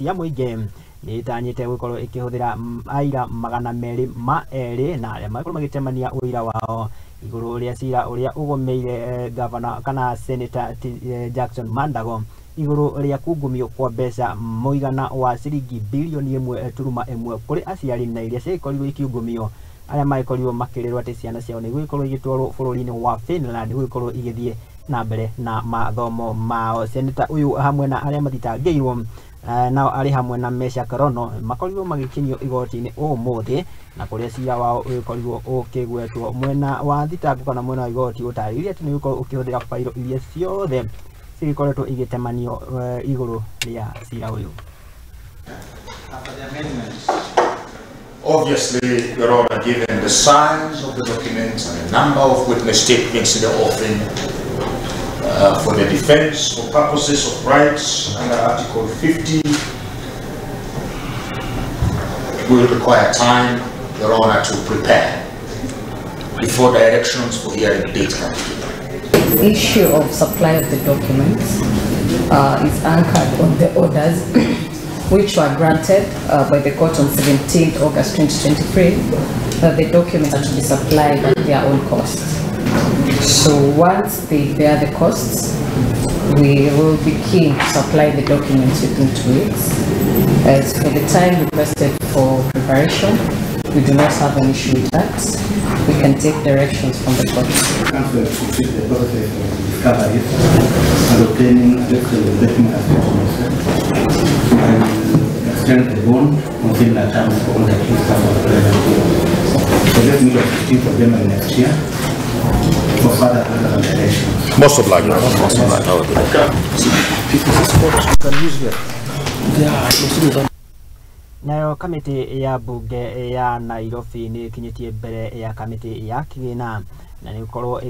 Cia mũingĩ nĩ ĩtanyĩte gũkorwo ĩkĩhũthĩra aira 202 na arĩa makorwo magĩtemania ũira wao igũrũ rĩa cira ũrĩa ũgũmĩire gavana kana Senator Jackson Mandago igũrũ rĩa kungumio kwa mbeca mũigana wa ciringi bilioni 1.1 kũrĩ aciari na iria ciakorirwo ikiungumio arĩa magĩkorirwo makĩrĩrwo atĩ ciana ciao nĩ igũgĩkorwo igĩtwarwo bũrũri-inĩ wa Finland gũgĩkorwo igĩthiĩ na mbere na mathomo mao. Senator ũyũ hamwe na arĩa mathitangĩirwo nao arĩ hamwe na Meshack Rono makorirwo magĩkinyio igoti-inĩ ũmũthĩ na kũrĩa cira wao ũgĩkorirwo ũkĩgwetwo mwena wa thitango kana mwena wa igoti ũtarĩirie atĩ nĩ ũgũkorwo ũkĩhũthĩra bairo iria ciothe cigĩkoretwo igĩtemanio igũrũ rĩa cira ũyũ. After the amendments. Obviously, Your Honor, given the size of the documents and the number of witness statements in the offing, for the defense for purposes of rights under Article 50, will require time, Your Honor, to prepare before directions for hearing dates can be given. The issue of supply of the documents is anchored on the orders which were granted by the court on 17th August 2023, that the documents are to be supplied at their own cost. So once they bear the costs, we will be keen to supply the documents within 2 weeks. As for the time requested for preparation, we do not have an issue with that. We can take directions from the court. Counsel complete the process of discovery and obtaining the document as and extend the bond on similar terms for all the accused persons present here. So let's meet on 15th of January next year for further directions. Most obliged. Most obliged. Nayo kamĩtĩ ya mbunge ya Nairobi nĩ ĩkinyĩtie mbere ya kamĩtĩ ya kĩgĩna na nĩ gũkorwo